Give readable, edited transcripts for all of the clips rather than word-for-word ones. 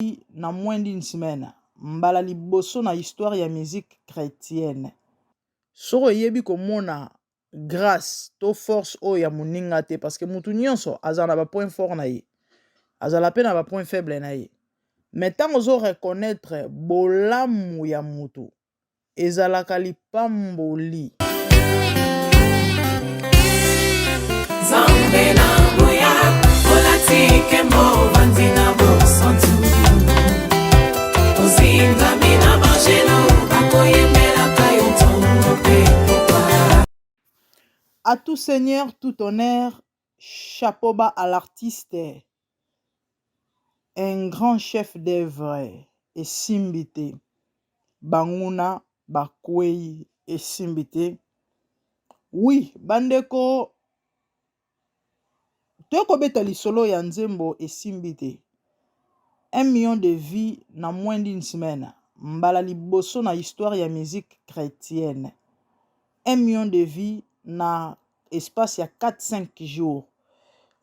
Na moins d'une semaine, mbala liboso na histoire ya musique chretienne. Soki oyebi komona grace to force oyo ya moninga te, parce que mutu nyonso azala na ba point fort na ye, azala pe na ba point faible na ye, mais tango ozo reconnaitre bolamu ya mutu, ezalaka lipamboli. Nzambe na nguya, olati nkembo, ovandi na bosantu, ozingami na banjelu, bakoyembelaka yo ntongo mpe pokwa. À tout seigneur, tout honneur, chapeau bas à l'artiste, un grand chef d'œuvre, esimbi te, banguna bakweyi, esimbi te. Oui, bandeko, toye kobeta lisolo ya nzembo esimbi te. 1 million de vues na moins d'une semaine, mbala liboso na histoire ya musique chrétienne. 1 million de vues na espace ya 4-5 jours.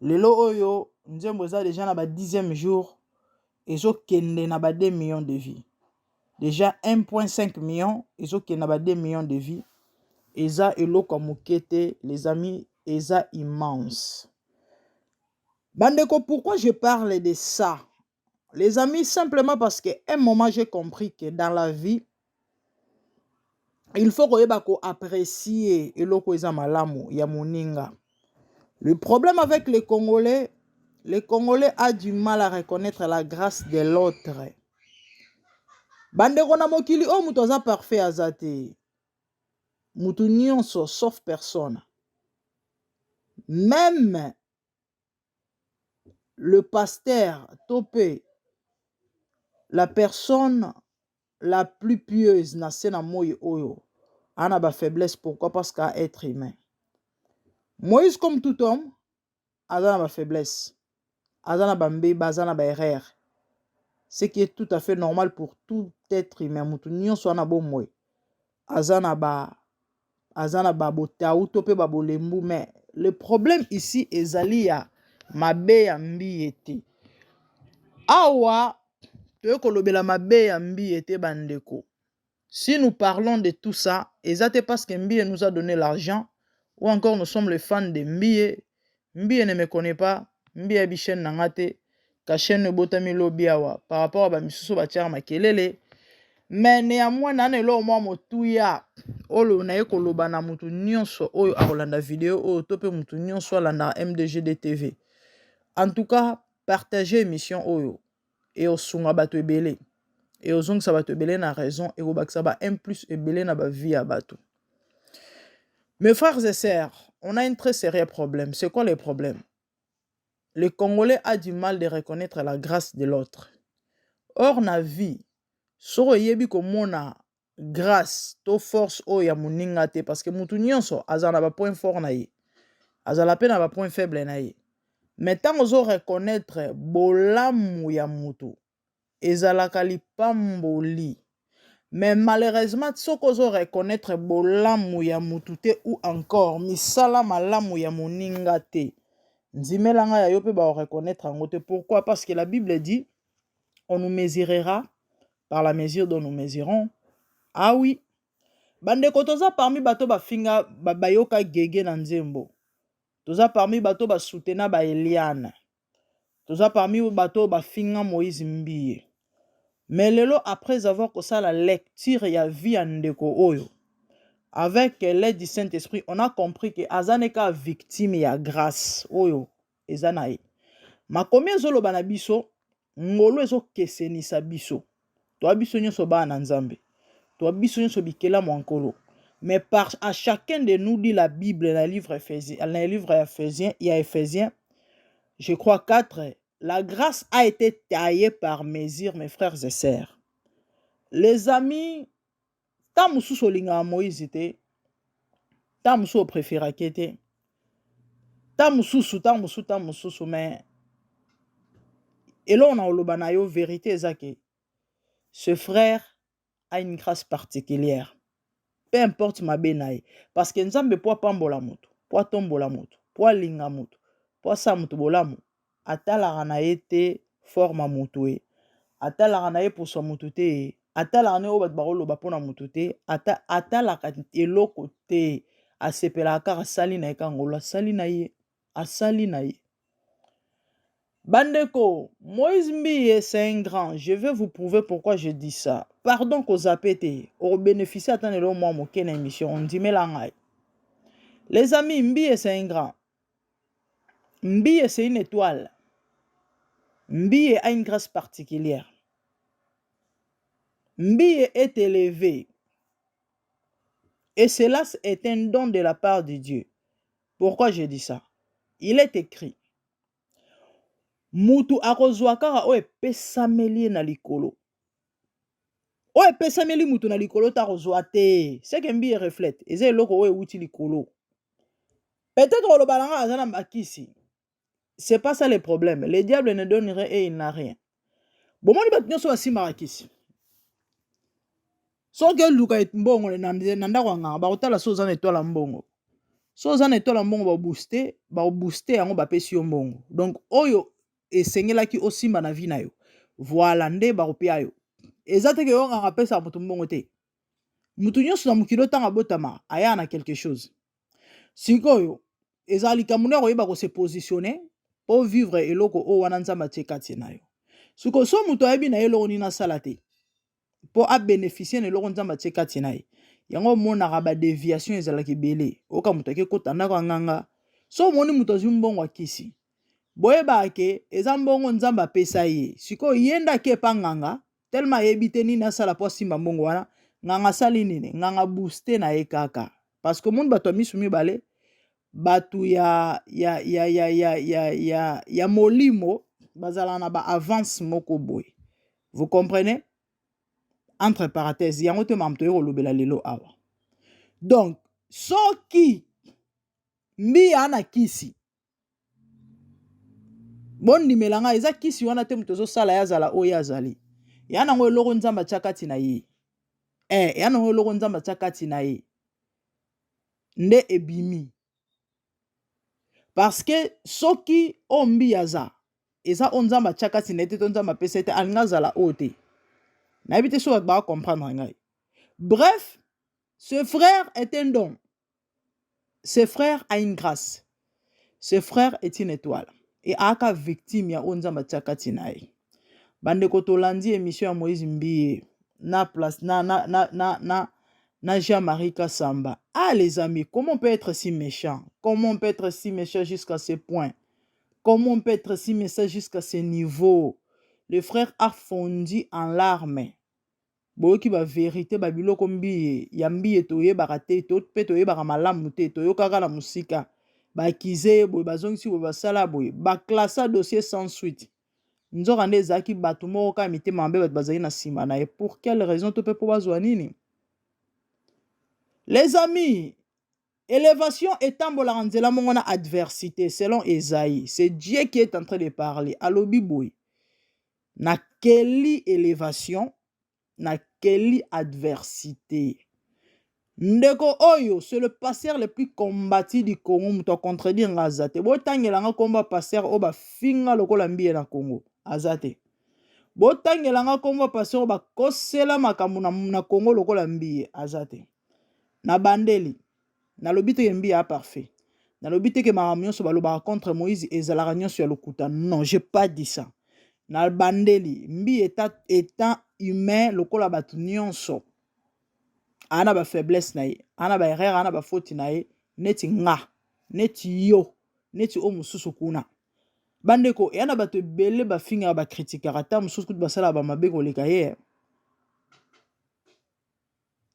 Lelo oyo nzembo eza deja na ba 10e jour, ezokende na ba 2 millions de vues. Deja 1.5 million ezokende na ba 2 millions de vues. Eza eloko ya moke te les amis, eza immense. Bandeko, pourquoi je parle de ça? Les amis, simplement parce que un moment j'ai compris que dans la vie, il faut koyeba ko apprécier eloko eza malamu ya moninga. Le problème avec les Congolais, les Congolais a du mal à reconnaître la grâce de l'autre. Bandeko na mokili oyo moto aza parfait aza te. Mutu nyonso sauf personne. Même le pasteur to pe la personne la plus pieuse na se na moi oyo ana ba faiblesse. Pourquoi? Parce qu'un être humain, Moïse, comme tout homme, aza na ba faiblesse, aza na ba mbeba, aza na ba erreur, ce qui est tout à fait normal pour tout être humain. Mutu nyonso ana bomoi aza na ba botau to mpe babolembu. Mais le problème ici ezali ya mabe ya Mbiye te. Awa toye kolobela mabe ya Mbiye te, bandeko. Si nous parlons de tout ça, eza te parce que Mbiye nous a donné l'argent ou encore nous sommes les fans de Mbiye. Mbiye ne me connaît pas, Mbiye ayebi chaîne na nga te, ka chaîne ebotami lobi awa par rapport à bamisusu batiaka makelele. Mais néanmoins, nana eloko mwa motuya oyo naye koloba na mutu nyonso oyo akolanda video oyo to mpe mutu nyonso alandaka MDGD TV. En tout cas, partage émission oyo, eosunga bato ebele, eozongisa bato ebele na raison, ekobakisa ba 1 plus ebele na bavie ya bato. Mes frères et sœurs, on a un très sérieux problème. C'est quoi le problème? Le Congolais a du mal de reconnaître la grâce de l'autre. Or na vie, soki oyebi komona grâce to force oyo ya moninga te, parce que mutu nyonso azala na bapoint fort na ye, azala mpe na bapoint faible na ye, mais ntango ozo reconnaître bolamu ya mutu, ezalaka lipamboli. Mais malheureusement, soki ozo reconnaître bolamu ya mutu te ou encore misala malamu ya moninga te, ndimelanga ya yo mpe baoreconnaître yango te. Pourquoi? Parce que la Bible dit: on nous mesurera par la mesure dont nous mesurons. Ah oui, bandeko, toza parmi bato bafinga, bayoka gege na nzembo, toza parmi bato basutena baeliane, toza parmi bato bafinga Moïse Mbiye. Mais lelo, après avoir kosala lecture ya vie ya ndeko oyo avec l'aide du Saint-Esprit, on a compris que aza ne kaka victime ya grâce oyo eza na ye. Makomi ezoloba na biso, ngolu ezokesenisa biso. Toa biso nyonso bana na Nzambe, toa biso nyonso bikelamu ya Nkolo, mais par à chacun de nous, dit la Bible na livre Éphésiens, na livre ya Éphésiens, ya Éphésiens je crois 4, la grâce a été taillée par mesure. Mes frères et sœurs, les amis, ntango mosusu olingaka Moïse te, ntango mosusu opréféraki te, ntango mosusu, ntango mosusu, ntango mosusu, mais eloko na koloba na yo, vérité eza ke ce frère a une grâce particulière, peu importe mabe na ye, parce que Nzambe, po apambola moto, po atombola moto, po alinga moto, po asala moto bolamu, atalaka na ye te forme ya moto ye. Atalaka na ye poso ya mutu te, atalaka na ye oyo bato bakoloba mpo na mutu te, ata atalaka eloko te, asepelaka kaka asali na ye kaka ngolu, asali na ye, asali na ye. Bandeko, Moïse Mbiye c'est un grand, je vais vous prouver pourquoi je dis ça. Pardon kozape te, okobénéficie ata na eloko mwa moke na émission, ondimela ngai. Les amis, Mbiye c'est un grand. Mbiye c'est une étoile. Mbiye a une grâce particulière. Mbiye est élevé. Et cela est un don de la part de Dieu. Pourquoi je dis ça? Il est écrit. Mutu akozwa kaka oyo epesameli ye na likolo. Oyo epesameli mutu na likolo te akozwa te. Ce que Mbiye reflète, eza eloko oyo ewuti likolo. Peut-être oloba na nga aza na makisi. C'est pas ça le problème. Le diable ne donne rien et il n'a rien. Bomoni bato nyonso basimbaka kisi. Soki oluka mbongo na ndako ya nganga, bakotala so oza na etoile ya mbongo. So oza na etoile ya mbongo, babooste, babooste yango, bapesi yo mbongo. Donc oyo esengelaki osimba na vie na yo. Voilà nde bakopia yo. Eza te ke yo nganga apesaka moto mbongo te. Moto nyonso na mokili ntango abotama aya na quelque chose. Sikoyo ezala likambo nde ya koyeba kose positionner mpo vivre eloko oyo wana Nzambe atie kati na yo. Sikoyo so moto ayebi na ye eloko nini asala te mpo abénéficie na eloko Nzambe atie kati na ye, yango omonaka badéviation ezalaka ebele. Oyoka moto ake kota ndako ya nganga. So omoni moto azwi mbongo akisi, boyebaka ke eza mbongo Nzambe apesa ye. Sikoyo ye nde ake epa nganga, tellement ayebi te nini asala mpo asimba mbongo wana. Nganga asali nini? Nganga booste na ye kaka, parce que omoni bato ya misu mibale, bato ya molimo bazalaka na baavance moko boye, vous comprenez? Entre parenthèse, yango te makambo toyei kolobela lelo awa. Donc soki Mbiye ana kisi, bondimela ngai, eza kisi wana te moto ezosala ye azala oyo azali. Ya nango eloko Nzambe atia kati na ye, ya nango eloko Nzambe atia kati na ye nde ebimi. Parce que soki oyo Mbiye aza, eza oyo Nzambe atia kati na ye te, to Nzambe apesa ye te, alingi azala oyo te. Nayebi te so bato bacomprendre ngai. Bref, ce frère est un don, ce frère a une grâce, ce frère est une étoile et aza victime ya oyo Nzambe atia kati na ye. Bandeko, tolandi émission ya Moïse Mbiye na place na Jean-Marie Kassamba. Ah les amis, comment on peut être si méchant? Comment on peut être si méchant jusqu'à ce point? Comment on peut être si méchant jusqu'à ce niveau? Le frère a fondu en larmes. Boyoki bavérité, babiloko Mbiye ya Mbiye toyebaka te, to mpe toyebaka malamu te, toyokaka na mosika. Bakize ye boye, bazongisi boye, basala boye, baclasser dossier sans suite. Nzoka nde ezalaki bato moko kaka mitema mabe, bato bazali na nsima na ye. Pour quelle raison to mpe mpo bazwa nini? Les amis, élévation etambolaka nzela moko na adversité. Selon Esaïe, c'est Dieu qui est en train de parler, alobi boye: nakeli élévation, nakeli adversité. Ndeko oyo, c'est le pasteur le plus combattu du Congo. Moto acontredire nga aza te. Botangelanga nkombo ya pasteur oyo bafinga lokola Mbiye na Congo, aza te. Botangelanga nkombo ya pasteur oyo bakosela makambo na Congo lokola Mbiye, aza te. Na bandeli, nalobi teke Mbiye a parfait, nalobi teke makambo nyonso balobaka contre Moïse ezalaka nyonso ya lokuta. Non, j'ai pas dit ça. Na bandeli, Mbiye étant humain lokola bato nyonso, aa na bafaiblesse na ye, aa na baerreur, aa na bafoti na ye, neti nga, neti yo, neti oyo mosusu kuna. Bandeko, eya na bato ebele bafingaka, bakritikaka, ata mosusu kutu basalaka bamabe koleka ye.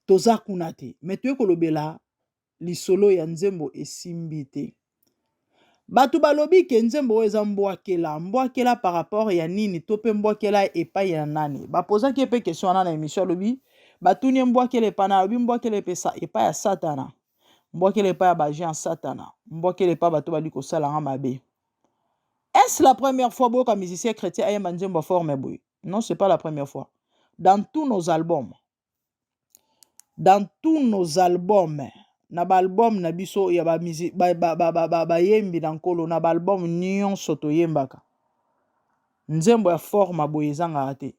Toza kuna te, me toye kolobela lisolo ya nzembo esimbi te. Bato balobi ke nzembo oyo eza mbwakela, mbwakela par rapport ya nini to mpe mbwakela epai ya nani? Bapozaki ye mpe question wana na émission. Alobi, batuni ye mbwakela epai na, alobi mbwakela epai ya Satana, mbwakela epai ya baagent ya Satana, mbwakela epai bato bali kosalanga mabe. Est-ce la première fois boyoka musicien chrétien ayemba nzembo ya forme boye? Non, c'est pas la première fois. Dans tous nos albums, dans tous nos albums, na baalbum na biso ya bayembi ba, ba, ba, ba, ba, na Nkolo, na baalbum nyonso toyembaka nzembo ya forme boye, ezangaka te.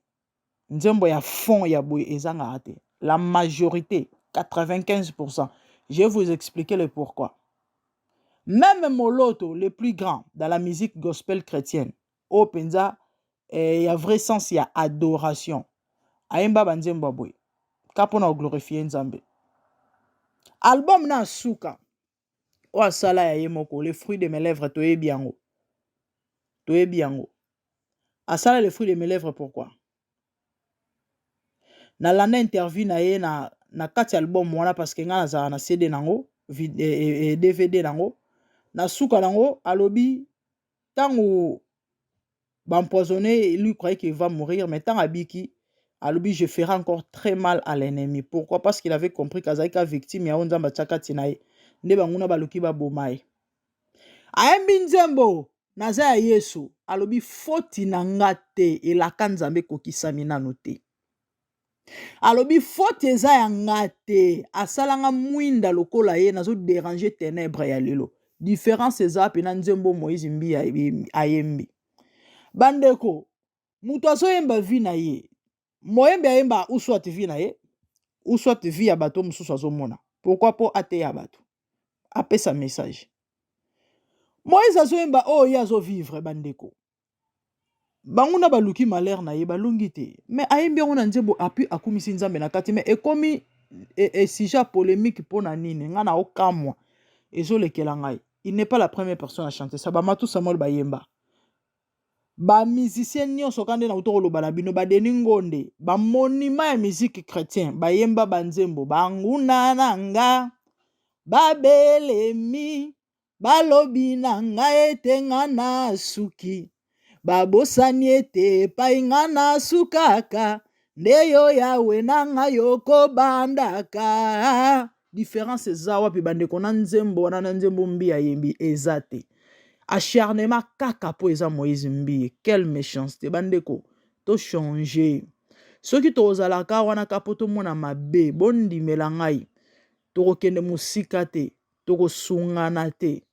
Nzembo ya fond ya boye ezangaka te. La majorité, 95%. Je vais vous expliquer le pourquoi. Même Moloto, le plus grand dans la musique gospel chrétienne, oyo mpenza eh, ya vrai sens ya adoration, ayemba banzembo ya boye ka mpona koglorifie Nzambe. Album na suka oyo asala ya ye moko, Le fruit de mes lèvres, toyebi yango, toyebi yango. Asala Le fruit de mes lèvres pourquoi? Nalanda interview na ye na kati ya album wana, parce que ngai nazalaka na CD nango, DVD nango. Na suka nango alobi ntango baempoisonné, lui croyait qu'il va mourir, mais ntango abiki, alobi: "Je ferai encore très mal à l'ennemi." Pourquoi? Parce qu'il avait compris qu'azalaki ka victime ya oyo Nzambe atia kati na ye, nde banguna baluki baboma ye. Ayembi nzembo "Naza ya Yesu", alobi foti na nga te, elaka Nzambe ekokisami nanu te. Alobi foti eza ya nga te, asalanga mwinda lokola ye, nazodéranger ténèbre ya lelo. Différence eza mpena nzembo Moïse Mbi ayembi. Bandeko, moto azoyemba vie na ye, moyembi ayemba ou soit vie na ye ou soit vie ya bato mosusu azomona. Pourquoi? Mpo ateya bato, apesa message. Moïse azoyemba oyo ye azovivre. Bandeko, banguna baluki malheur na ye, balongi te, mais ayembi yango na nzembo, apui akumisi Nzambe na kati. Mais ekomi sujet ya polémique mpo na nini? Ngai na okamwa, ezolekela ngai. Il n'est pas la première personne à chanter ça. Bamatu Samuel bayemba, bamusicien nyonso ka nde na kuta koloba na bino, badeni ngonde, bamonima ya musique chrétien bayemba banzembo: "Banguna na nga babelemi, balobi na ngai ete nga nasuki, babosani ete epai nga nasukaka nde yo Yawe na ngai okobandaka." Différence eza wapi, bandeko, na nzembo wana na nzembo Mbi ayembi? Eza te acharnement kaka mpo eza Moïse Mbiye. Quelle méchanceté! Bandeko, tochange. Soki tozalaka wana ka mpo tomona mabe, bondimela ngai, tokokende mosika te, tokosungana te,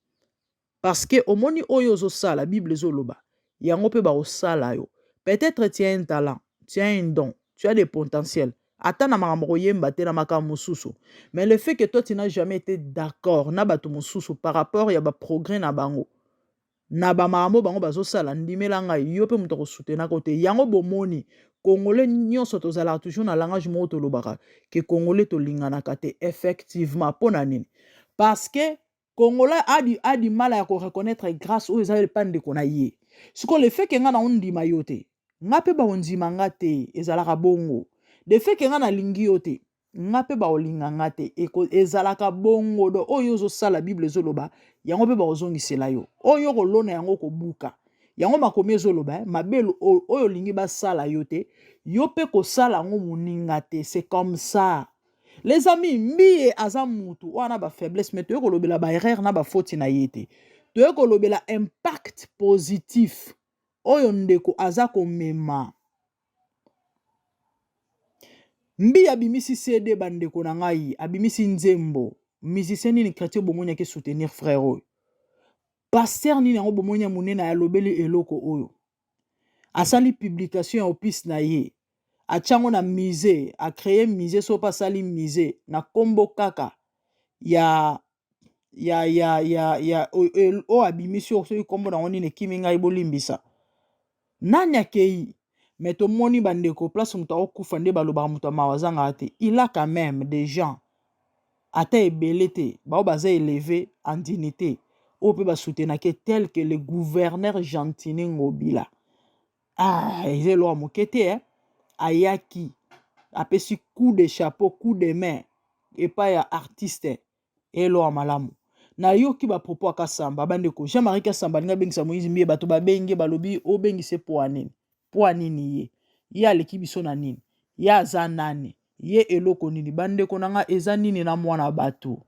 parce que omoni oyo ozosala, Bible ezoloba yango mpe bakosala yo. Peut-être tu as un talent, tu as un don, tu as des potentiels, ata na makambo koyemba te, na makambo mosusu, mais le fait que toi tu n'as jamais été d'accord na bato mosusu par rapport ya baprogrès na bango, na bamakambo bango bazosala, ndimela ngai, yo mpe moto akosoutenaka te yango. Bomoni, Congolais nyonso tozalaka toujours na langage moko, tolobaka ke Congolais tolinganaka te. Effectivement, mpo na nini? Parce que Congolais a du mal ya koreconnaître grâce oyo eza epa ndeko na ye. Sikoyo, le fait ke ngai na ondima yo te, nga mpe baondima nga te, ezalaka bongo. Le fait ke nga nalingi yo te, nga mpe baolinga nga te, ezalaka bongo. Do oyo ozosala, Bible ezoloba yango mpe bakozongisela yo. Oyo kolona, yango kobuka yango. Makomi ezoloba mabe oyo olingi basala yo te, yo mpe kosala yango moninga te. C'est comme ça, les amis. Mbiye aza mutu wana bafaiblesse, mais toye kolobela baerreur na bafoti na ye te, toye kolobela impact positif oyo ndeko aza komema. Mbi abimisi CD, bandeko na ngai, abimisi nzembo. Musicien nini chrétien bomoni ake soutenir frère oyo? Pasteur nini yango bomoni ya monene alobeli eloko oyo? Asali publication ya opus na ye, atiango na musée, acréer musée, so mpe asali musée na nkombo kaka ya oyo abimisi oyo, soki nkombo nango nini ekimi ngai, bolimbisa. Nani akei? Mais tomoni, bandeko, place moto akokufa nde balobaka moto ya mawa azangaka te. Il a quand même des gens, ata ebele te, bao baza élevé en dignité, oyo mpe basoutenaki, tel que le gouverneur Gentini Ngobila. Ah, eza eloko moke te, eh? Ayaki, apesi coup de chapeau, coup de main epai ya artiste, eloko ya malamu. Nayoki bapropos ya Kasamba. Bandeko, Jean-Marie Kasamba alingi abengisa Moïse Mbiye, bato babengi, balobi: "Obengisa po ya nini? Po ya nini? Ye aleki biso na nini? Ye aza nani? Ye eloko nini?" Bandeko na nga, eza nini na mwana bato?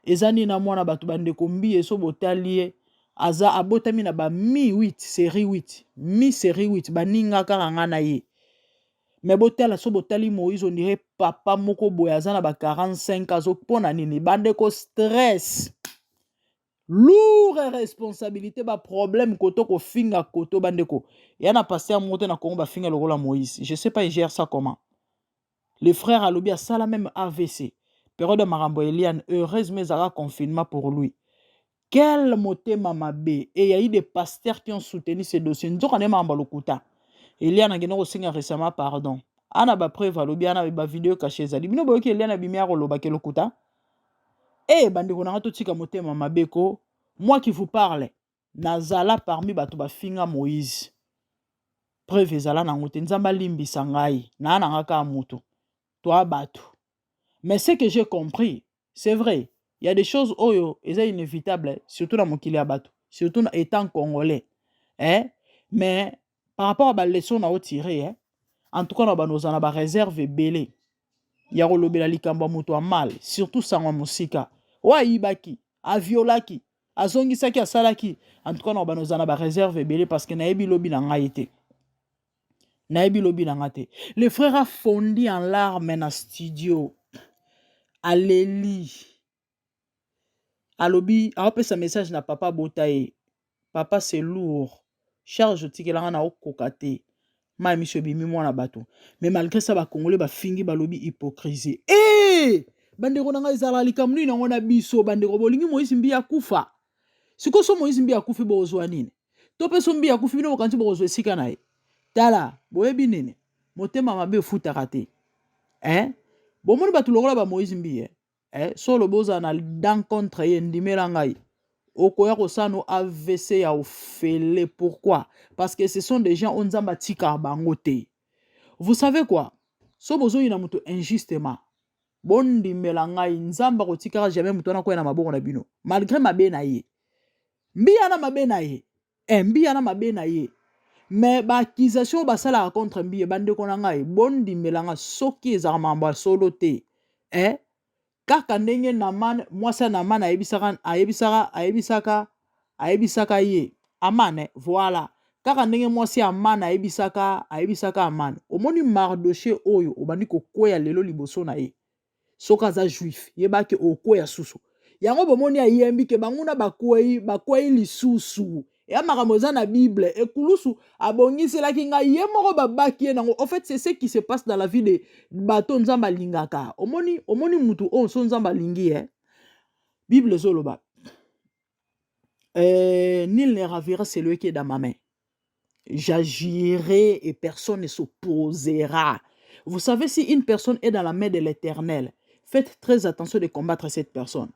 Eza nini na mwana bato? Bandeko, Mbiye, so botali ye, aza abotami na ba mi 8 série 8, mi série 8, baninga kaka nga na ye. Mais botala, so botali Moïse, on dirait papa moko boye aza na ba 45. Azo mpo na nini, bandeko? Stress. Lourde responsabilité, ba problème koto kofinga koto bandeko. Ya na pasteur moko te na Congo bafinga lokola Moïse. Je sais pas il gère ça comment. Le frère alobi asala même AVC. Période ya makambo ya Eliane, heureusement ezalaka confinement pour lui. Quel motema mabe. Et il y a eu des pasteurs qui ont soutenu ce dossier. Nzoka nde makambo ya lokuta. Eliane akende kosenga récemment pardon. Ana ba preuve alobi ana ba vidéo caché ezali. Bino boyoki Eliane abimi akoloba ke lokuta. Eh bandeko na nga totika motema mabe ko. Moi qui vous parle, nazala parmi bato bafinga Moïse. Preuve ezala nango te. Nzambe alimbisa ngai. Naa na nga kaka mutu. Toa bato. Mais ce que j'ai compris, c'est vrai. Il y a des choses oyo eza inévitable, surtout na mokili ya bato, surtout na étant congolais. Eh? Mais par rapport à ba leçon na otirer, eh? En tout cas na bano na ba réserve ebele ya kolobela likambo ya moto ya mal, surtout sango ya mosika. Oyo ayibaki, aviolaki, azongisaki, asalaki. En tout cas na bano na ba réserve ebele parce que nayebi lobi na ngai te. Nayebi lobi na nga te. Le frère a fondu en larmes na studio. Aleli. Alobi, aopesa message na papa bota ye. Papa c'est lourd. Charge otikelanga na okoka te. Mai miso ebimi mwana bato. Mais malgré ça bakongole bafingi balobi hypocrisie. Eh! Bandeko na ngai ezalaka likambo nini yango na biso bandeko bolingi Moïse Mbiye akufa. Sikoyo so Moïse Mbiye akufi bozwa nini? To mpe so Mbiye akufi bino bokanisi bokozwa esika na ye. Tala, boyebi nini? Motema mabe efutaka te. Eh? Bomoni bato lokola ba Moïse Mbiye, eh? Solo bozala na dent contre ye, ndimela ngai. Okoya kosala no AVC ya ofele. Pourquoi? Parce que ce sont des gens oyo Nzambe atikaka bango te. Vous savez quoi? So bozoyina moto injustement, bondimela ngai, Nzambe akotikaka jamais moto wana akwea na maboko na bino. Malgré mabe na ye. Mbiya na mabe na ye. Eh, Mbiya na mabe na ye. Mais ba accusation basalaka contre Mbiye, bandeko na ngai, bondimela nga soki ezalaka makambo ya solo te. Eh? Kaka ndenge Naman, mwasi ya Naman ayebisaka, ayebisaka, ayebisaka, ayebisaka ye. Aman, eh? Voilà. Kaka ndenge mwasi ya Aman ayebisaka, ayebisaka Aman. Omoni Mardoché oyo obandi kokweya lelo liboso na ye. Soki aza juif, yebaki okweya susu. Yango bomoni ayembi ke banguna bakwei, bakwei lisusu. Ya makambo eza na Bible. Ekulusu abongiselaki ngai ye moko babaki ye nango. En fait, c'est ce qui se passe dans la vie de bato Nzambe alingaka. Omoni, omoni mutu oyo so Nzambe alingi, eh. Bible ezoloba. Nul ne ravira celui qui est dans ma main. J'agirai et personne ne s'opposera. Vous savez, si une personne est dans la main de l'Éternel, faites très attention de combattre cette personne.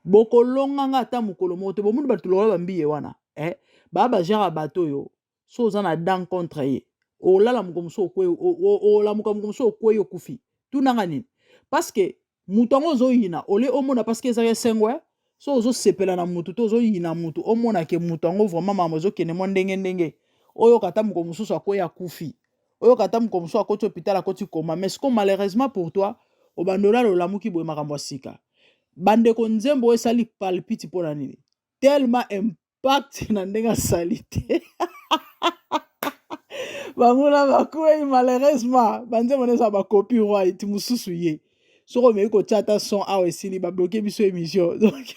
Bokolonga nga ata mokolo moko te. Bomoni bato lokola bambiye wana, eh? Ba ba genre bato oyo, so oza na dent contre ye, olala moko mosusu okwei, olamuka moko mosusu okwei okufi. Tunanga nini? Parce que moto yango ozoyina, ole omona parce que ezaka esengo, eh? So ozosepela na mutu to ozoyina mutu, omona ke mutu yango vraiment makambo ezokende mwa ndenge ndenge. Oyoka ata moko mosusu akwei akufi. Oyoka ata moko mosusu akoti hôpital akoti koma. Mais siko malheureusement pour toi, obandola olamuki boye makambo ya sika. Bandeko nzembo oyo esali palpite mpo na nini? Tellement impact na ndenge asali te. Banguna bakwei malheureusement banzembo nde eza ba copyright mosusu ye. Soki omeki kotia ata son awa esili babloke biso émission. Donc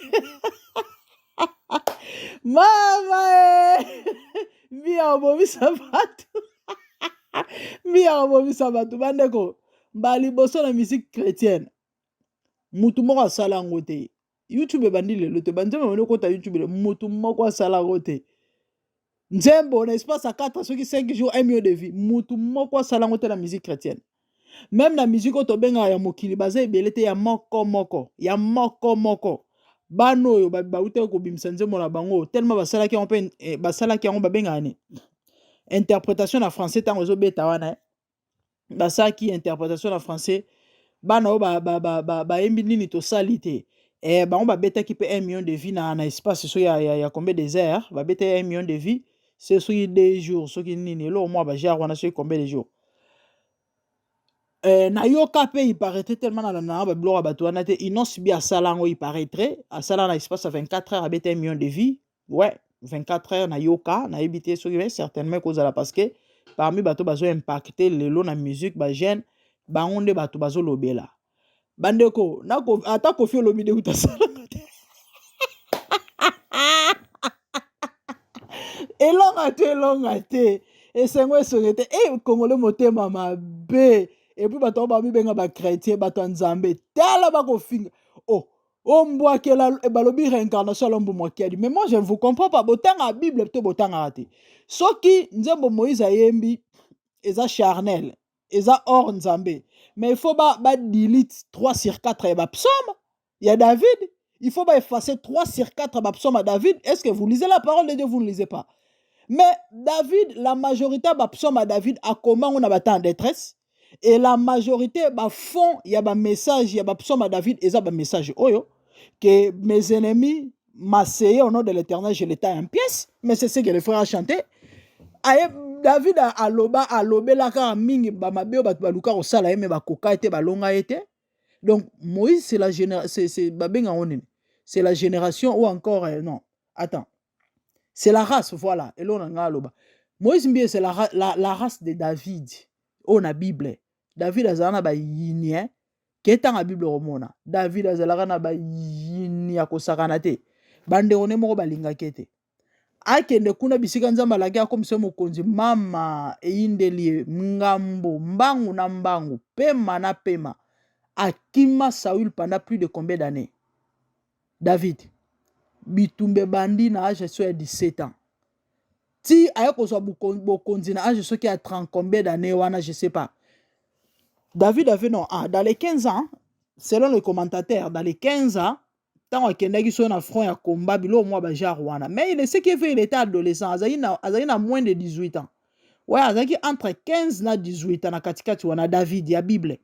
mama e Mbiya obomisa bato. Mbiya obomisa bato bandeko. Ba liboso na musique chrétienne. Mutu moko asala yango te. YouTube ebandi lelo te. Banzembo ebandi okota YouTube lelo. Mutu moko asala yango te. Nzembo na espace ya 4 soki 5 jours 1 million de vues. Mutu moko asala yango te na musique chrétienne. Même na musique oyo tobengaka ya mokili baza ebele te ya moko moko. Ya moko moko. Bana oyo bautaki kobimisa nzembo na bango tellement basalaki yango mpe basalaki yango babengaka nini? Interprétation na français ntango ezobeta wana. Basalaki interprétation na français. Bana oyo bayembi nini tosali te. Eh, bango babetaki mpe 1 million de vues na espace so ya combien des heures? Babetaki 1 million de vues. C'est soki 2 jours, soki nini, eloko mwa ba genre wana soki combien de jours? Nayoka mpe il paraîtrait tellement na na ba biloko ya bato wana te. Innoss'B asala yango il paraîtrait, asala na espace ya 24 heures abeta 1 million de vues. Ouais, 24 heures nayoka, nayebi te soki mais certainement ekozala parce que parmi bato bazo impacter lelo na musique ba jeune, bango nde bato bazolobela. Bandeko, ata Koffi Olomide kuta asalaka te. Elonga te, elonga te, esengo esonge te. E Congolais motema mabe. Et puis bato oyo bamibenga bachrétien, bato ya Nzambe, tala bakofinga. Oh, ombwakela balobi réincarnation alombo mokiadi. Mais moi, je ne vous comprends pas. Botangaka Bible to botangaka te? Soki nzembo Moïse ayembi eza charnel, eza hors Nzambe, mais il faut badelete ba 3 sur 4 ya bapsaume ya David. Il faut baeffacer 3 sur 4 bapsaume ya David. Est ce que vous lisez la parole de Dieu? Vous ne lisez pas. Mais David, la majorité ya bapsaume ya David, akoma ngo na batemps en détresse. Et la majorité, bafond ya bamessage ya bapsaume ya David eza bamessage oyo que mes ennemis m'assayaient, au nom de l'Éternel, je les taille en pièces. Mais c'est ce que le frère a chanté. Aye David aloba, alobelaka mingi bamabe oyo bato baluka kosala ye, me bakoka ye te, balonga ye te. Donc Moïse, c'est la génération, c'est babenga ngo nini, c'est la génération ou encore non, attends, c'est la race, voilà. Eloko na ngai aloba, Moïse Mbiye, c'est la race de David oyo na Bible. David azala na bayini ke ntanga Bible komona David azalaka na bayini ya kosakana te. Bandeko ne moko balingaki ete akende kuna bisika Nzambe alaki akomisa mokonzi. Mama eyindeli ye ngambo, mbangu na mbangu, pema na pema, akima Saül pendant plus de combien d'années? David, bitumba ebandi na age so ya 17 ans ti aye kozwa bokonzi na age soki ya 30 combien d'années wana, je sais pas. David avait, non, ah, dans les 15 ans, selon le commentateur, dans les 15 ans, ntango akendaki so na front ya combat, biloko mwa bagenre wana. Mais il ce qui fait, il était adolescent, azalaki na moins de 18 ans. Ouais, azalaki entre 15 na 18 ans, na katikati wana. David ya Bible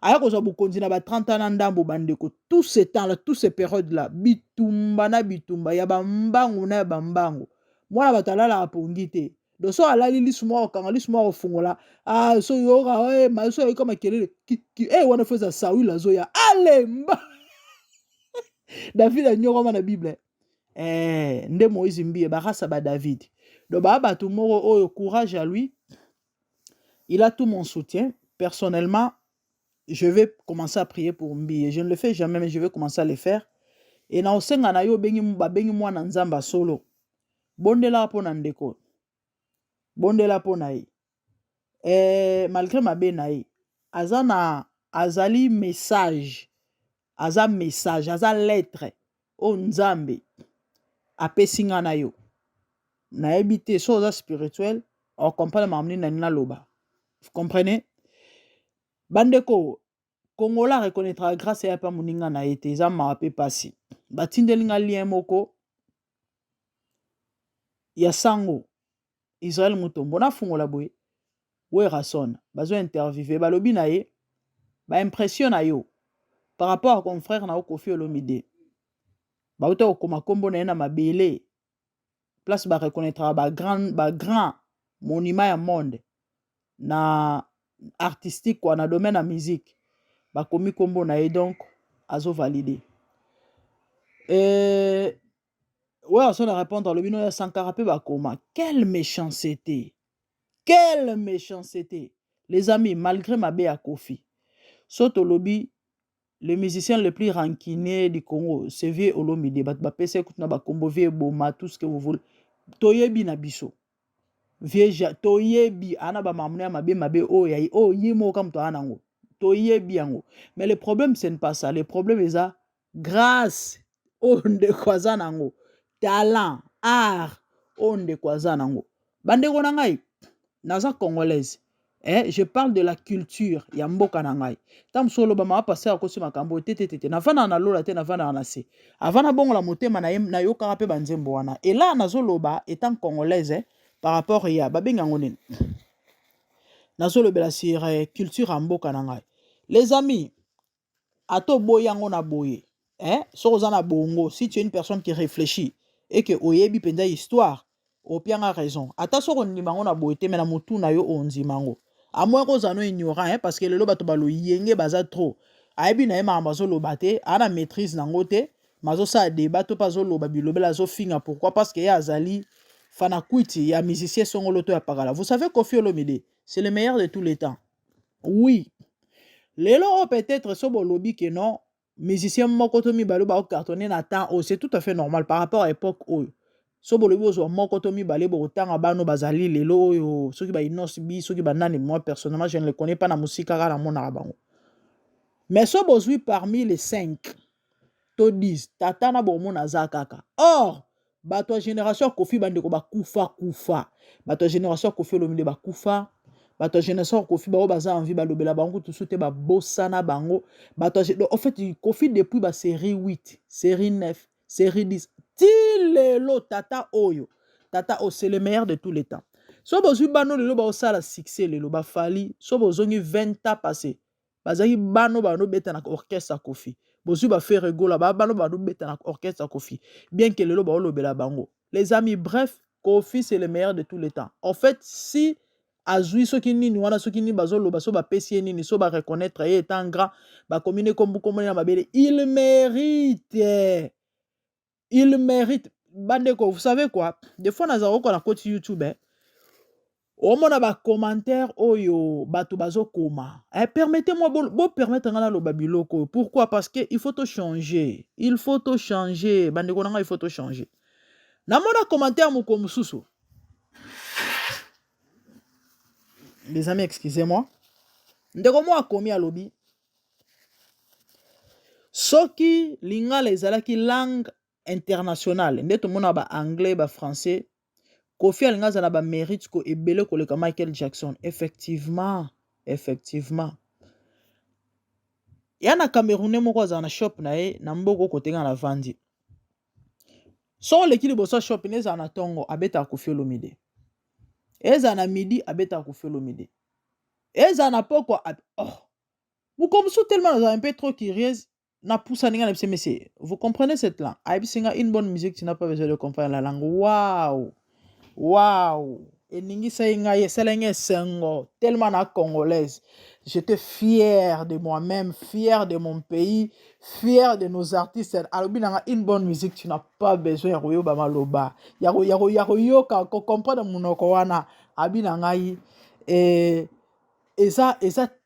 aya kozwa bokonzi na ba 30 ans na ndambo. Bandeko, tout ce temps là, toutes ces périodes là, bitumba na bitumba ya bambangu na ya bambangu. Mwana bato alalaka pongi te. Donc so alali, lisu moko kokanga, lisu moko kofungola. Ah, so yoka eh, so yoka makelele eh, wana fo eza Saül azoya alemba. David anyokama na Bible eh, nde Moïse Mbiye barasa ba David. Donc baa bato moko oyo, courage à lui, il a tout mon soutien. Personnellement, je vais commencer à prier pour Mbiye. Je ne le fais jamais, mais je vais commencer à le faire. Et na osenga na yo, obengi, babengi mwana Nzambe solo, bondela mpo na ndeko, bondela mpo na ye malgré mabe na ye, aza na, azali message, aza message, aza lettre oyo Nzambe apesi nga na yo. Nayebi te so oza spirituel, ocomprendre makambo nini nani naloba. Vous comprenez, bandeko? Kongola reconnaîtra grâce ya pa moninga na ye te. Eza mawa mpe pasi. Batindeli nga lien moko ya sango Israel Mutombo. Nafungola boye, Werrason bazo interviewe, balobi na ye baimpression na yo par rapport à confrère na yo Koffi Olomide. Bauta kokoma nkombo na ye na mabele, place bareconnaîtraka bagrand monument ya monde na artistique quoi, na domaine ya musique, bakomi nkombo na ye. Donc azovalide. Oyo na répondre, alobi no ya Sankara mpe bakoma. Quelle méchanceté, quelle méchanceté, les amis! Malgré mabe ya Koffi, so tolobi le musicien le plus rancunier du Congo, c'est vieux Olomide. Bato bapesa ye kutu na bakombo, vieux eboma, tout ce que vous voulez. Toyebi na biso vieux, toyebi ana bamakambo ya mabe mabe oyo oyo ye moko ka moto aa nango, toyebi yango. Mais le problème, ce n'est pas ça. Le problème eza grâce oyo ndeko aza nango, talent, art oyo ndeko aza nango. Bandeko na ngai, naza congolaise, je parle de la culture ya mboka na ngai. Ntango mosusu oloba mama pasteur akosi makambo te te te te. Navandaka na lola te, navandaka na se. Avant nabongola motema, nayokaka mpe banzembo wana. Ela nazoloba étant congolaise, par rapport ya babenga yango nini, nazolobela sur culture ya mboka na ngai. Les amis, ata oboyi yango na boye, soki oza na bongo, si tu es une personne qui réfléchit et que oyebi mpenza histoire, opianga raison. Ata soki ondima yango na boye te, me na motu na yo ondima yango. Amoya kozala no ignorant, hein, parce que lelo bato baloyenge baza trop. Ayebi na ye makambo azoloba te, aa na maîtrise nango te, ma azosala débat to mpe azoloba bilobela, azofinga. Pourquoi? Parce que ye azali fanakwiti ya musicien songolo to ya pakala. Vous savez, Koffi Olomide, c'est le meilleur de tous les temps. Oui, lelo oyo peut-être so bolobi ke non, musicien moko to mibale baocartonne na temps oyo, c'est tout à fait normal par rapport à époque oyo. So bolobi bozwa moko to mibale, bokotanga bano bazali lelo oyo, soki ba Innoss B, soki banani, moi personnellement je ne le connais pas, na mosika kaka namonaka bango. Mais so bozwi parmi les 5 to 10, tata na bomona aza kaka. Or bato ya génération ya Koffi, bandeko, bakufa kufa. Bato ya génération ya Koffi Olomide bakufa. Bato ya génération ya Koffi bao baza en vie, balobela bango kutu te, babosana bango. Bato ya, en fait, Koffi depuis ba série 8, série 9, série 10 ti lelo, tata oyo, tata oyo, c'est le meilleur de tous les temps. So bozwi bano lelo baosala succès lelo, bafali, so bozongi 20 ans passé, bazalaki bano banobeta na orchestre ya Koffi. Bozwi baFerre Gola, bano banobeta na orchestre ya Koffi, bien que lelo baolobela bango. Les amis, bref, Koffi, c'est le meilleur de tous les temps. En fait, si azwi soki nini wana, soki nini bazoloba, so bapesi ye nini, so bareconnaître ye étant grand, bakomi ne kombo kombo na mabele, il mérite, il mérite. Bandeko, vous savez quoi, des fois nazala kokoka na koti YouTube, eh? Omona bacommentaire oyo bato bazokoma, eh, permettez-moi, bopermettre nga naloba biloko oyo. Pourquoi? Parce que il faut tochanger, il faut tochanger, bandeko na ngai, il faut tochanger. Namona commentaire moko mosusu, les amis, excusez-moi, ndeko moko akomi, alobi soki lingala ezalaki langue internationale nde tomona baanglais, bafrançais, Koffi alingi aza na bamérite ko ebele koleka Michael Jackson. Effectivement, effectivement, ya na Camerounais moko azala na shop na ye na mboka okotenga na vandi. So oleki liboso ya shop ne, ezala na ntongo, abetaka Koffi Olomide, ezala na midi, abetaka Koffi Olomide, ezala na pokwa. Oh, moko mosusu, tellement nazala un peu trop curieuse, napusani nga na biso: "Monsieur, vous comprenez cette langue?" Ayebisi nga: "Une bonne musique, tu n'as pas besoin de comprendre la langue." Waouh, waouh, eningisai ngai, esalai ngai esengo tellement na congolaise. J'étais fier de moi-même, fier de mon pays, fier de nos artistes. Alobi nanga: "Une bonne musique, tu n'as pas besoin ya koyoba maloba, ya koyoka, kocomprendre monoko wana." Abi na ngai eza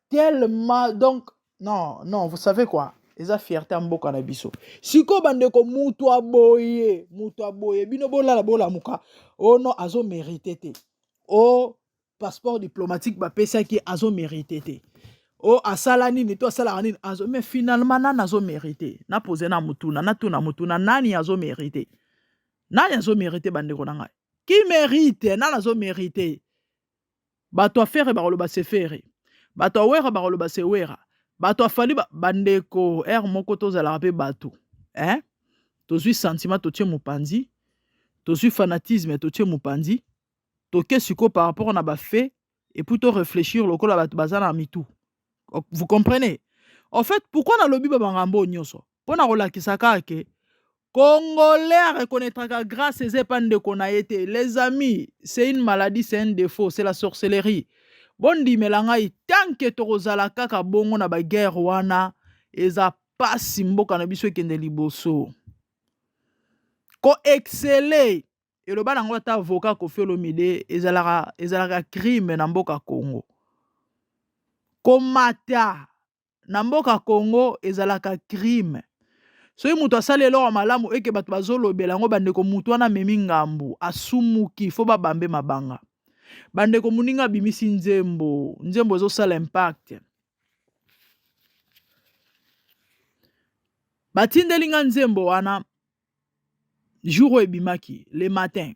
tellement, donc non, non, vous savez quoi, eza fierté ya mboka na biso. Sikoyo bandeko, mutu aboye, mutu aboye, bino bolala bolamuka, ono azomérite te, o passeport diplomatique bapesaki, azomérite te, o asala nini to asalaka nini, azo. Mais finalement, nani azomérite? Napose na mutuna, natuna mutuna: nani azomérite? Nani azomérite, bandeko na ngai? Qui mérite? Nani azomérite? Bato ya Ferre bakoloba se Ferre, bato ya Wera bakoloba se Wera, bato ya Fally. Bandeko, ere moko tozalaka mpe bato, eh? Tozwi sentiment, totie mopanzi, tozwi fanatisme, totie mopanzi, toke sikoyo par rapport na bafaits et puis toréfléchir lokola bato baza na mitu. Vous comprenez? En fait, pourquoi nalobi babangambo oyo nyonso? Mpo na kolakisa kaka ke Congolais areconnaîtraka grâce eza epa ndeko na ye te. Les amis, c'est une maladie, c'est un défaut, c'est la sorcellerie. Bondimela ngai, tant que tokozala kaka bongo na baguerre wana, eza pasi mboka na biso ekende liboso. Koexceller, eloba nango ata avocat Koffi Olomide, ezalaka crime na mboka Congo. Komata na mboka Congo ezalaka crime. Soki moto asali eloko malamu eke bato bazolobela yango, bandeko, motu wana amemi ngambu, asumuki, fo babambe mabanga. Bandeko, moninga abimisi nzembo, nzembo ezosala impact, batindeli nga nzembo wana jour oyo ebimaki le matin,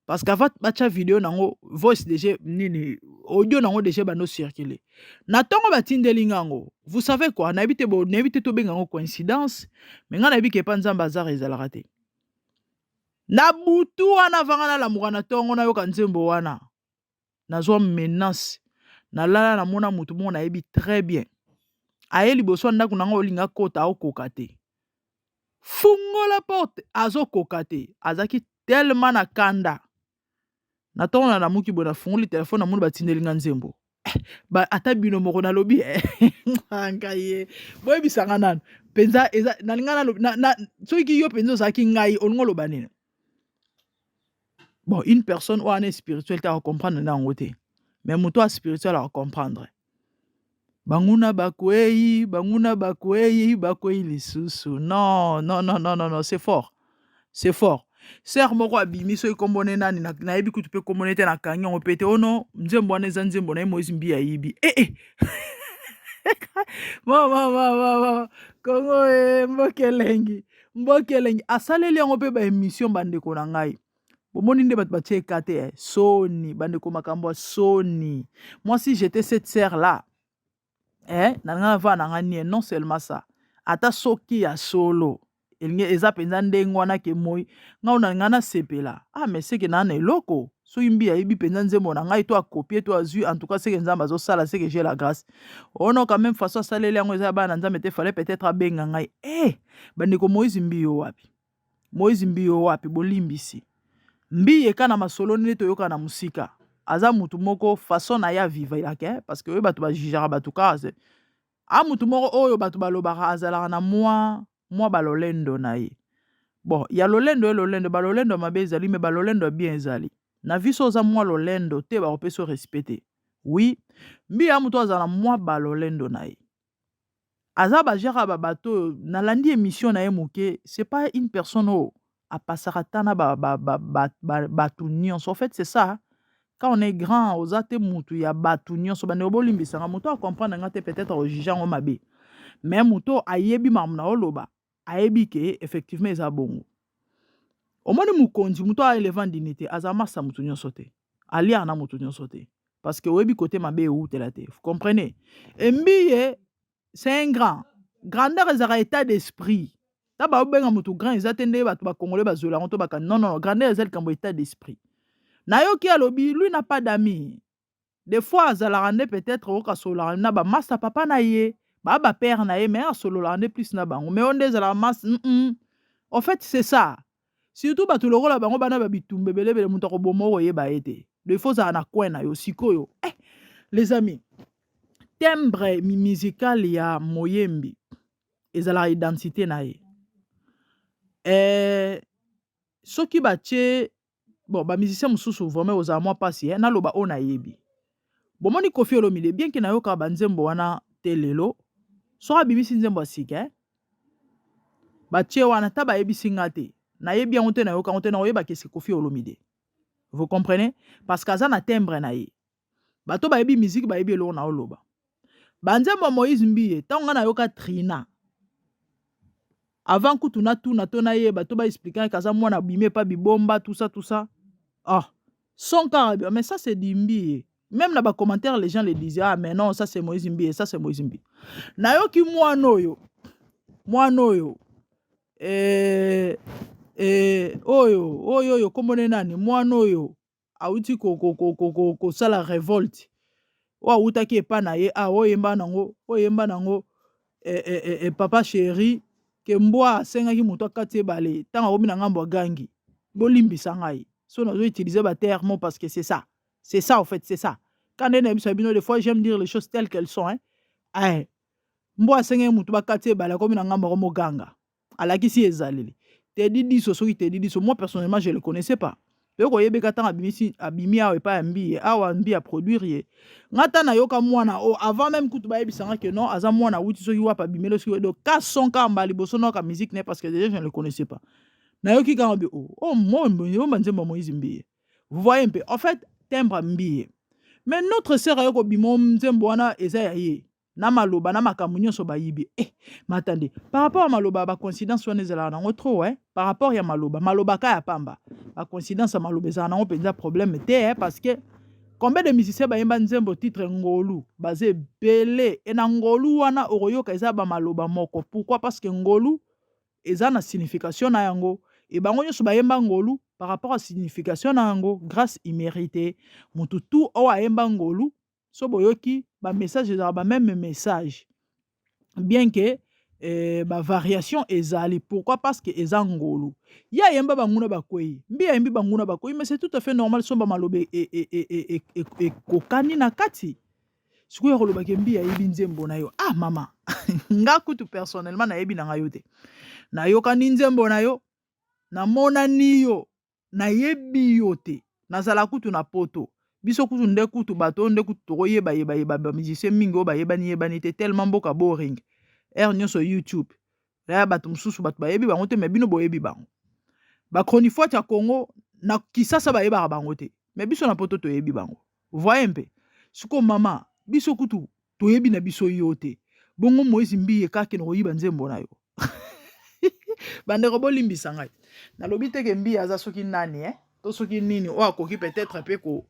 parce qu'avant batya video nango, voice déjà, nini, audio nango déjà bando circuler na ntongo, batindeli nga yango. Vous savez quoi, nayebi te, nayebi te tobenga yango coïncidence, mais nga nayebi ke epa Nzambe hasard ezalaka te. Na butu wana, vanga nalamuka na ntongo, nayoka nzembo wana, nazwa menace. Nalala, namona motu moko nayebi très bien aye liboso ya ndako nango, olinga kota, aokoka te, fungola porte, azokoka te, azalaki tellement na kanda. Na ntongo na namuki boye, nafungoli telefone, namoni batindeli nga nzembo. Ba, ata bino moko, nalobi eh, ngai ye, boyebisanga nanu mpenza, eza nalinga nalobi na, soki yo mpenza ozalaki ngai, olingi oloba nini? Bon, une personne oyo wana spirituel te akocomprendre na yango te, mais moto oyo spirituel akocomprendre. Banguna bakwei, banguna bakwei, bakwei lisusu. Non, non, non, non, non, non, c'est fort, c'est fort. Sœur moko abimi, soki kombo ne nani, nayebi kutu mpe kombo ne te, nakangi yango mpe te. Ono nzembo wana eza nzembo na ye, Moïse Mbiye ayibi. Eh, eh. Mama mama, Kongo e, mboka elengi, mboka elengi. Asaleli yango mpe baémission. Bandeko na ngai, bomoni nde bato batie eka te, eh. Soni, bandeko, makambo ya soni. Moi, si j'étais cette sœur là, eh, na ngai va na ngai nie. Non seulement ça, ata soki ya solo elingi eza mpenza ndenge wana ke moi ngai na ngai nasepela. Ah, mais seke naa na eloko, soki mbi ayebi mpenza nzembo na ngai to akopie to azwi, en tout cas seke Nzambe azosala, seke j'ai la grâce. Ono quand même, façon asaleli yango eza ya bana na Nzambe te. Fallait peut-être abenga ngai. Eh, bandeko, Moïse Mbiye wapi? Moïse Mbiye wapi? Bolimbisi, Mbiye ka na masolo nde toyoka na mosika. Aza mutu moko, façon na ye avivelaka, parce que oyo bato bajugeaka bato kaka a mutu moko oyo bato balobaka azalaka na mwa balolendo na ye. Bon, ya lolendo ye lolendo, balolendo ya mabe ezali, me balolendo ya bien ezali na vie. So oza mwa lolendo te, bakopesa yo respect te. Oui, mbi ya moto azala na mwa balolendo na ye, aza bajaka babato oyo nalandi émission na ye moke. C'est pas une personne oyo apasaka ta na bato nyonso. En fait, c'est ça, quand on est grand, oza te mutu ya bato nyonso. Bandeko, bolimbisanga, moto acomprendre nga te, peut-être ojuge yango mabe, mais moto ayebi makambo na oloba, ayebi ke effectivement eza bongo. Omoni, mokonzi, moto aélève en dignité, aza masa motu nyonso te, aliaka na motu nyonso te, parce que oyebi kote mabe eutela te. Vous comprenez? Mbiye, c'est un grand. Grandeur ezalaka état d'esprit. Ta baobenga motu grand, eza te nde bato bakongole bazwela yango to baka. Non, non, grandeur eza likambo état d'esprit. Nayoki alobi lui n'a pas d'amis. Des fois azalaka nde peut-être okoka na bamasta papa na ye, baa bapère na ye, mais asololaka nde plus na bango. Mais oyo nde ezalaka mas En fait, c'est ça. Surtout bato lokola bango bana babitumba ebelebele, moto akoboma, okoyeba ye te. Il faut ozala na coin na yo. Sikoyo, eh, les amis, timbre musical ya moyembi ezalaka identité na ye. Eh, soki batie, bon, bamusicien mosusu vraiment ozala mwa mpasi, eh, naloba oyo nayebi. Bomoni Koffi Olomide, bien ke nayokaka banzembo wana te, lelo soki abimisi nzembo ya sika, eh, batie wana, ta bayebisi nga te, nayebi yango te, nayoka yango te, nakoyeba ke Koffi Olomide. Vous comprenez? Parce que aza na timbre na ye. Bato bayebi musique bayebi eloko na oloba. Banzembo ya Moïse Mbiye, ntango ngai nayoka Trina, avant kutu natuna to nayeba to baexpliquer ke aza mwana abimi epa bibomba, tout ça, tout ça, ah, son kaka, mais ça, c'est du Mbiye. Même na bacommentaire, les gens le disaient: «Ah, mais non, ça, c'est Moïse Mbiye, ça, c'est Moïse Mbiye.» Nayoki mwana oyo, mwana oyo, eh, eh, oyo oyo oyo kombo nani, mwana oyo awuti kosala révolte, oyo awutaki epa na ye, ah, oyemba nango, oyemba nango, eh, eh, eh, eh, papa chéri, ke mbwa asengaki moto akati ebale, ntango akomi na ngambo agangi. Bolimbisa ngai so nazo utiliser baterme, parce que c'est ça, c'est ça, en fait, c'est ça. Quand nde nayebisa bino, des fois j'aime dire les choses telles qu'elles sont, hein. Eh, mbwa asengaki motu bakati ebale, akomi na ngambo, akomoganga, alakisi ezaleli. Tedi Diso, soki Tedi Diso, moi personnellement, je le connaissais pas. Mpe koyebeka ntango abimisi, abimi awa epai ya Mbiye, awa Mbiye aproduire ye. Nga ta nayoka mwana o avant même kutu bayebisanga ke non, aza mwana awuti soki wapi, abimeli soki do ka son kaka mbala liboso nayoka musique ne, parce que déjà je ne le connaissais pas. Nayoki kaka bi o oh, mo banzembo ya Moïse Mbiye. Vous voyez mpe, en fait, timbre Mbiye. Mais notre sœur aye kobima, nzembo wana eza ya ye, na maloba na makambo nyonso bayibi. Eh, matande, par rapport ya maloba, bacoïncidence wana ezalaka nango trop, eh? Par rapport ya maloba, maloba ka ya pamba, bacoïncidence ya maloba ezalaka nango mpenza problème te, eh? Parce que combien de musiciens bayemba nzembo titre Ngolu? Baza ebele. E na ngolu wana okoyoka eza bamaloba moko. Pourquoi? Parce que ngolu eza na signification na yango, e bango nyonso bayemba ngolu par rapport à signification na yango. Grâce imméritée, motu tu oyo ayemba ngolu, so boyoki bamessage, ezalaka bameme message, bien que eh, bavariation ezali. Pourquoi? Parce que eza ngolu. Ye ayemba banguna bakwei, mbi ayembi banguna bakwei, mais c'est tout à fait normal. So bamaloba ekokani na kati. Sikoyo kolobaki mbi ayebi nzembo na yo, ah mama, nga kutu personnellement nayebi na ngai yo te. Nayokani nzembo na yo, namonani yo, nayebi yo te. Nazala kutu na Poto. Biso kutu nde kutu bato oyo nde kutu tokoyeba yeba yeba bamusicien mingi oyo bayebani yebani te, tellement mboka boring, heure nyonso YouTube ya bato mosusu, bato bayebi bango te, me bino boyebi bango. Ba chronifuati ya Congo na Kisasa bayebaka bango te, mais biso na poto toyebi bango. Voyez mpe sikoyo mama, biso kutu toyebi na biso yo te, bongo Moïse Mbiye kaka na koyiba nzembo na yo. Bandeko bolimbisa ngai, nalobi te ke Mbiye aza soki nani eh? To soki nini oyo akoki peut-être mpe ko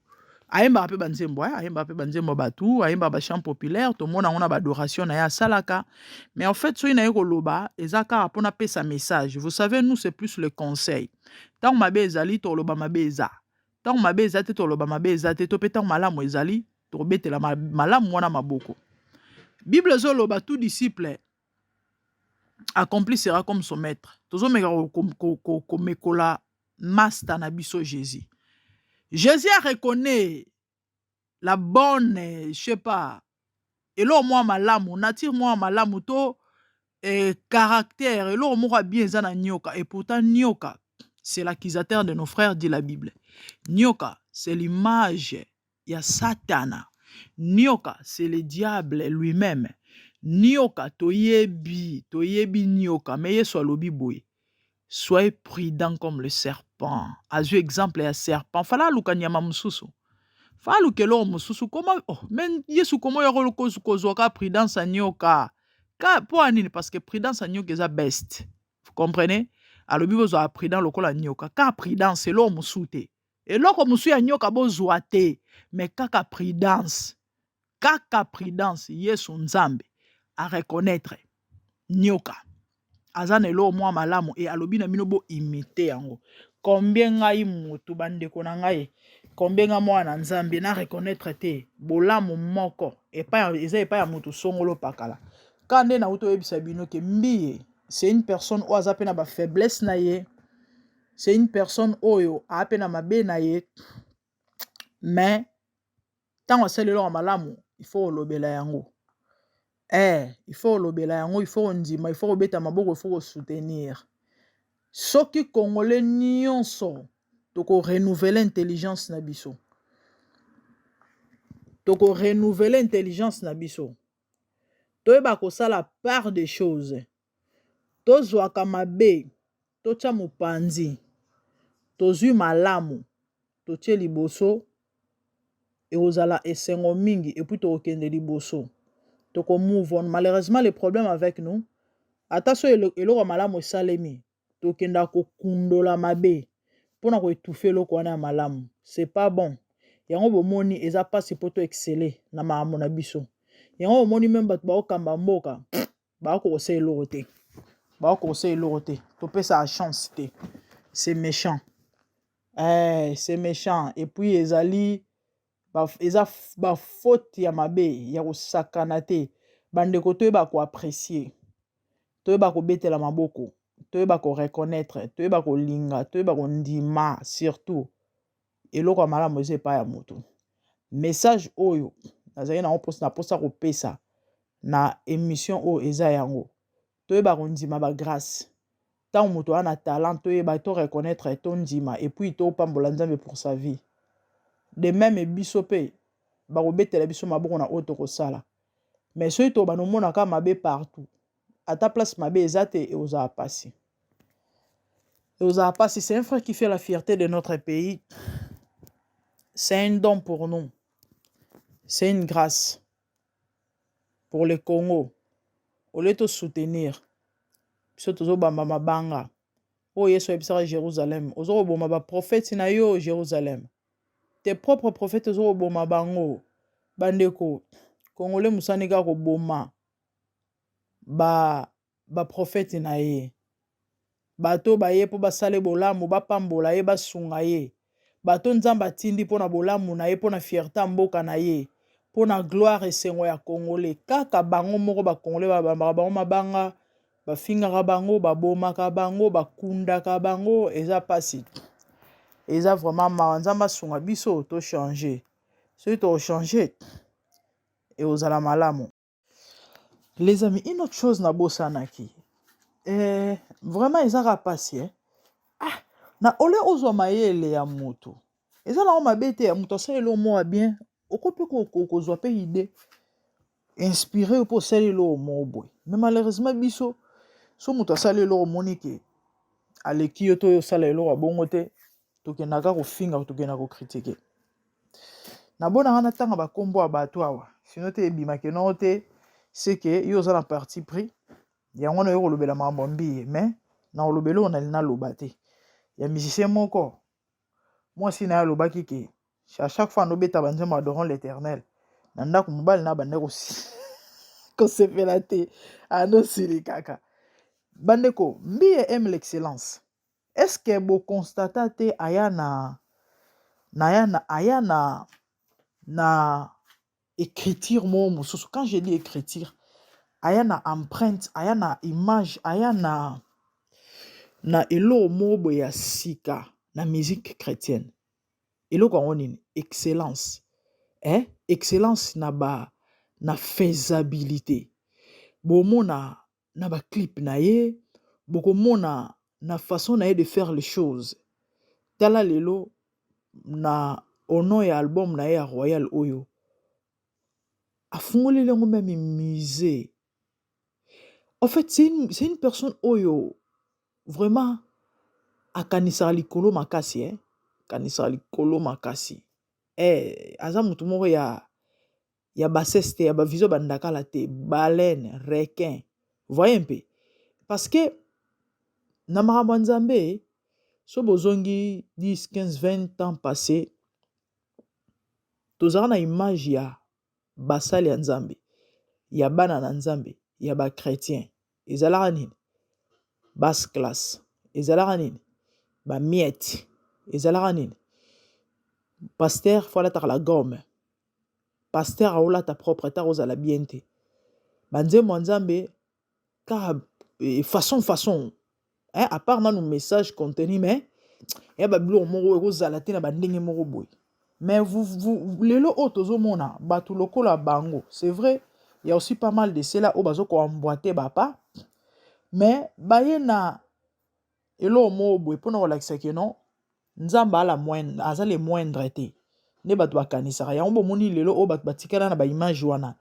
ayembaka mpe banzembo eh? Ayembaka mpe banzembo ya bato, ayembaka bachant populaire, tomona yango na baadoration na ye asalaka. Mais en fait soki naye koloba eza kaka mpona apesa message. Vous savez, nous, c'est plus le conseil. Ntango mabe ezali, toloba mabe eza. Ntango mabe eza te, toloba mabe eza te. To mpe ntango malamu ezali, tokobetela malamu wana maboko. Bible ezoloba: tout disciple accompli sera comme son maître. Tozomeka komekola master na biso Jésus. Jésus a reconnaît la bonne, je sais pas, eloko mwa malamu, nature mwa malamu to caractère, eloko moko ya bien eza na nyoka. Et pourtant nyoka, c'est l'accusateur de nos frères, dit la Bible. Nyoka, c'est l'image ya Satana. Nyoka, c'est le diable lui-même. Nyoka, toyebi, toyebi nyoka. Mais Yesu alobi boye: soyez prudent comme le serpent. Azwi exemple ya serpent. Fala aluka nyama mosusu, fa aluka eloko mosusu koma. Oh, mais Yesu koma oyo kozwaka prudence ya nyoka ka mpo ya nini? Parce que prudence ya nyoka eza best, vous comprenez? Alobi bozwaka prudent lokola nyoka. Ka prudence, eloko mosusu te, eloko mosusu ya nyoka bozwa te, mais kaka prudence, kaka prudence. Yesu Nzambe areconnaître nyoka aza na eloko mwa malamu e alobi na bino boimite yango. Combien ngai motu, bandeko na ngai, combien nga mwana na Nzambe na reconnaître te bolamu moko epai eza epai ya motu songolo pakala? Ka nde nauti oyebisa bino ke Mbiye, c'est une personne oyo aza mpe na bafaiblesse na ye, c'est une personne oyo aa mpe na mabe na ye. Mais ntango asali eloko malamu, il faut kolobela yango, il faut kolobela yango, il faut kondima, il faut kobeta maboko, il faut kosoutenir. Soki Congolais nyonso tokorenouveler intelligence na biso, tokorenouveler intelligence na biso, toyeba kosala part des choses, tozwaka mabe totya mopanzi, tozwi malamu totie liboso, ekozala esengo mingi. Et puis tokokende liboso, tokomove on. Malheureusement, le problème avec nous, ata so eloko malamu esalemi, tokenda kokundola mabe mpona koétouffer eloko wana ya malamu. C'est pas bon. Yango bomoni eza mpasi mpo toexceller na makambo na biso. Yango bomoni même bato baokamba mboka bakokosa eloko te, bakokosa eloko te, topesaka chance te. C'est méchant, c'est méchant. Et puis ezali eza bafaute ya mabe ya kosakana te. Bandeko, toyeba koapprécier, toyeba kobetela maboko, toyeba koreconnaître, toyeba kolinga, toyeba kondima surtout eloko ya malamu eza epai ya moto. Message oyo nazali nango na mposa kopesa na émission oyo eza yango: toyeba kondima bagrâce. Ntango moto aza na talent, toyeba to reconnaître, tondima et puis topambola Nzambe pour sa vie. De même, biso mpe bakobetela biso maboko na oyo tokosala. Mais soki tobanda omonaka mabe partout, ata place mabe eza te, ekozala pasi, ekozala pasi. C'est un frère qui fait la fierté de notre pays. C'est un don pour nous, c'est une grâce pour le Congo. Au lieu de soutenir, biso tozobamba mabanga. Oyo Yesu ayebisaka Jérusalem: oza koboma baprofete na yo, Jérusalem, tes propres prophètes, oza koboma bango. Bandeko, Congolais mosani kaka koboma baprofete ba na ye. Bato baye mpo basala bolamu, bapambola ye, basunga ye. Bato Nzambe atindi mpo na bolamu na ye, mpo na fierté ya mboka na ye, mpo na gloire, esengo ya Congolais, kaka bango moko bacongolais babambaka bango mabanga, bafingaka bango, babomaka bango, bakundaka bango. Eza mpasi, eza vraiment mawa. Nzambe asunga biso tochanger. Soki tochanger, ekozala malamu. Les amis, une autre chose nabosanaki, vraiment ezaka mpasi, eh? Ah, na ole ozwa mayele ya moto, eza nango mabe te. Ya moto asala eloko moko ya bien, okoki mpe kozwa mpe idée inspiré mpo osala eloko moko boye. Mais malheureusement, biso so moto asali eloko, omoni ke aleki yo to oyo osala eloko ya bongo te, tokendaka kofinga, tokenda kokritike. Nabonaka natanga bakombo ya bato awa, sino te ebima ke noo te seke yo oza na parti pris yango wana oyo kolobela makambo ya Mbiye. Mais na kolobela oyo nalingi naloba te ya musicien moko, mwasi na ye alobaki ke à chaque fois anobeta banzembo adorons l'Éternel na ndako, mobali na bande kosepela te, anosili kaka. Bandeko, Mbiye aime l'excellence. Est ce que boconstata te aya na na na aya na écriture moko mosusu? Quand je dis écriture, aya na empreinte, aya na image, aya na eloko moko boye ya sika na musique chrétienne. Eloko yango nini? Excellence, eh? Excellence na ba na faisabilité. Bomona na baclip na ye, bokomona na façon na ye de faire les choses. Tala lelo na ono ya album na ye ya Royal oyo afungoleli yango même musée. En fait, c'est une personne oyo vraiment akanisaka likolo makasi, eh? Akanisaka likolo makasi, eh, aza motu moko ya bassesse te, ya bavision bandakala te, baleine, requin, voyez mpe. Parce que na makambo ya Nzambe, so bozongi 10, 15, 20 ans passé, tozalaka na image ya basali ya Nzambe, ya bana na Nzambe, ya bachrétien. Ezalaka nini? Basse classe. Ezalaka nini? Bamiettes. Ezalaka nini? Pasteur faut alataka la gomme, pasteur aolata propre te, akozala bien te. Banzembo ya Nzambe kaka façon, hein, à part nanu message contenu, mais ya babiloko moko ekozala te na bandenge moko boye. Mais vous, vous, lelo oyo tozomona bato lokola bango, c'est vrai, il y a aussi pas mal de cela oyo bazokoemboîter bapa, mais baye na eloko moko boye mpona kolakisa ke non, Nzambe ala moindre, aza le moindre te nde bato bakanisaka yango. Bomoni lelo oyo bato batikala na baimage wana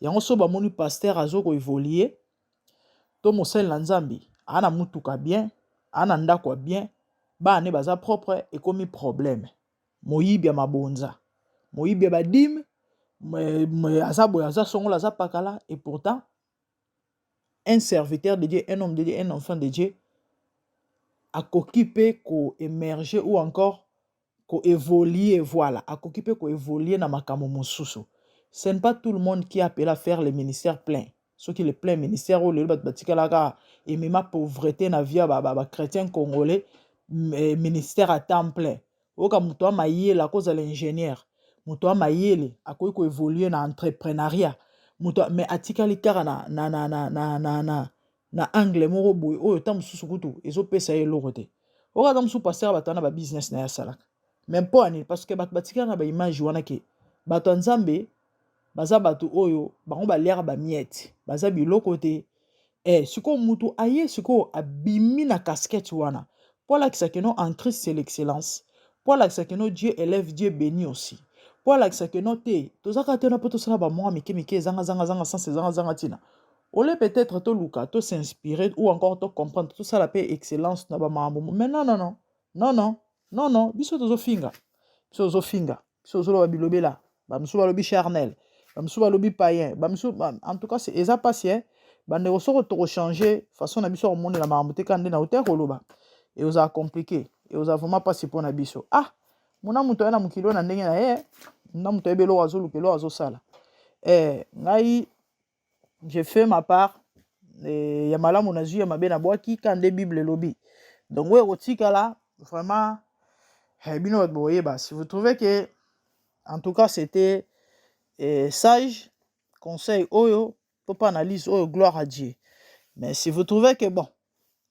yango. So bamoni pasteur azokoévoluer to mosali na Nzambe aa na mutuka bien, aa na ndako ya bien, bana ne baza propre, ekomi problème, moyibi ya mabonza, moyibi ya badîmes, aza boye, aza songola, aza pakala. Et pourtant un serviteur de Dieu, un homme de Dieu, un enfant de Dieu akoki mpe koémerger ou encore koévoluer. Voilà, akoki mpe koévoluer na makambo mosusu. Ce n'est pas tout le monde qui est appelé à faire le ministère plein. Soki le plein ministère oyo lelo bato batikalaka emema pauvreté na vie ya bachrétien congolais, ministère à temps plein. Oyoka moto ya mayele akozala ingénieur, moto ya mayele akoki koévoluer na entrepreneuriat, moto mais atikali kaka na angle moko boye oyo ta mosusu kutu ezopesa ye eloko te. Oyo ata mosusu pasteur, bato wana babusiness na ye asalaka. Mais mpo ya nini? Parce que bato batikala na baimage wana ke bato ya Nzambe baza bato oyo bango baliaka bamiettes, baza biloko te. Sikoyo mutu aye, sikoyo abimi na casquette wana mpo alakisa ke non, en Christ c'est l'excellence, mpo alakisa ke non, Dieu élève, Dieu bénit aussi, mpo alakisa ke non te, tozaka te na mpo tosala bamwa mike mike ezangazangazanga sens, ezangazanga ntina. Ole peut-être toluka tos'inspirer ou encore tocomprendre, tosala mpe excellence na bamakambo. Mais non, non, non, non, non, non, non, biso tozofinga, biso tozofinga, biso tozoloba bilobela. Bamosusu balobi charnel, bamosusu balobi païen, bamosusu. En tout cas eza mpasi e bandeko. Soko tokochange façon na biso ya komonela makambo te, kaka nde na ote koloba, ekozala compliqué, ekozala vraiment mpasi mpo na biso. Ah, mona moto aye na mokili oyo na ndenge na ye, na moto ayebi eloko azoluka, eloko azosala. Ngai je fais ma part ya malamu, nazwi ya mabe nabwaki, ka nde Bible elobi. Donc oyo ekotikala vraiment bino bato boyeba. Si vous trouvez que en tout cas c'était sage conseil oyo to mpe analyse oyo, gloire à Dieu. Mais si vous trouvez que bon,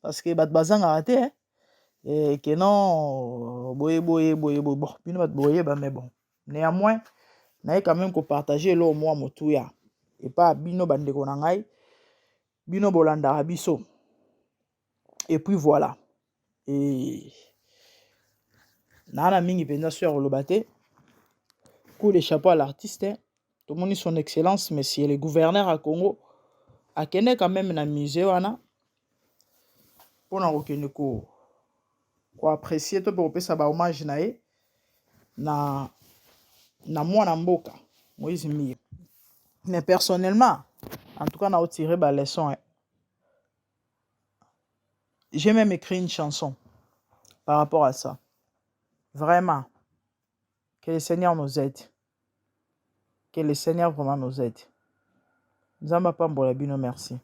parce que bato bazangaka te, que non, boye boye boye boye, bon, bino bato boyeba. Mais bon, néanmoins naye quand même kopartage eloko mwa motuya epa bino bandeko na ngai, bino bolandaka biso. Et puis voilà, e naa na mingi mpenza so ya koloba te. Coup de chapeau à l'artiste. Tomoni son excellence monsieur le gouverneur ya Congo akende quand même na musée wana mpona kokende ko Koapprécier to mpe kopesa bahommage na ye na mwana mboka Moïse Mbiye. Mais personnellement, en tout cas, na otirer baleçon, hein. J'ai même écrit une chanson par rapport à ça. Vraiment, que le Seigneur nous aide, que le Seigneur vraiment nous aide. Nzambe apambola bino, merci.